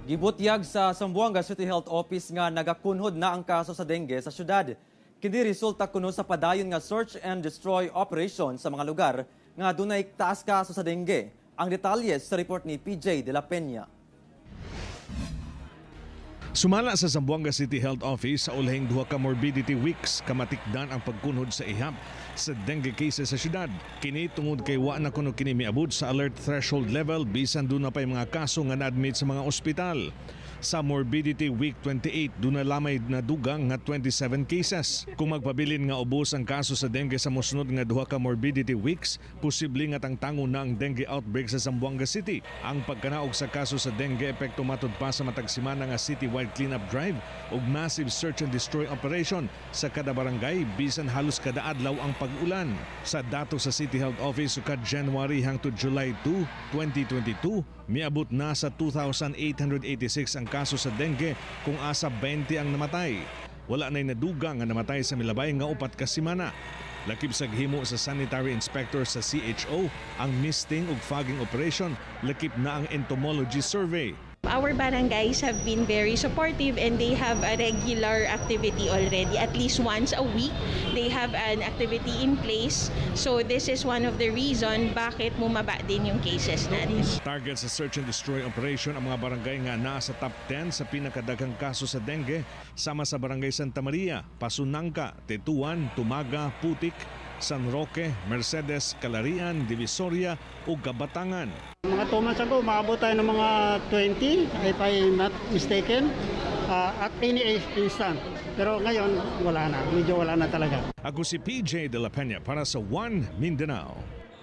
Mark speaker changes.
Speaker 1: Gibutyag sa Zamboanga City Health Office nga nagakunhod na ang kaso sa dengue sa syudad. Kini resulta kuno sa padayon nga search and destroy operation sa mga lugar nga dunay taas kaso sa dengue. Ang detalye sa report ni PJ De La Peña.
Speaker 2: Sumala sa Zamboanga City Health Office, sa ulahing 2 ka morbidity weeks kamatikdan ang pagkunhod sa ihap sa dengue cases sa syudad. Kini tungod kay wa na kuno kini miabot sa alert threshold level bisan duna pay mga kaso nga na-admit sa mga ospital. Sa morbidity week 28, duna lamay nadugang nga 27 cases. Kung magpabilin nga ubos ang kaso sa dengue sa mosunod nga 2 ka morbidity weeks, posible nga tangtangon na ang dengue outbreak sa Zamboanga City. Ang pagkanaog sa kaso sa dengue, epekto matud pa sa matag semana nga citywide cleanup drive ug massive search and destroy operation sa kada barangay bisan halos kada adlaw ang pag-ulan. Sa dato sa City Health Office, sukad January hangtod July 2, 2022, miabot na sa 2,886 ang kaso sa dengue kung asa 20 ang namatay. Wala na'y nadugang nga namatay sa milabay nga 4 ka semana. Lakip sa gihimo sa sanitary inspector sa CHO ang misting ug fogging operation, lakip na ang entomology survey.
Speaker 3: Our barangays have been very supportive and they have a regular activity already. At least once a week, they have an activity in place. So this is one of the reason bakit bumaba din yung cases natin.
Speaker 2: Target sa search and destroy operation ang mga barangay nga naa sa top 10 sa pinakadaghang kaso sa dengue, sama sa Barangay Santa Maria, Pasonanca, Tetuan, Tumaga, Putik, San Roque, Mercedes, Calarian, Divisoria ug Kabatangan.
Speaker 4: Mga 2 months ago, maabot tayo ng mga 20, if I'm not mistaken, at any instant. Pero ngayon, wala na. Medyo wala na talaga.
Speaker 2: Ako si PJ De La Peña para sa One Mindanao.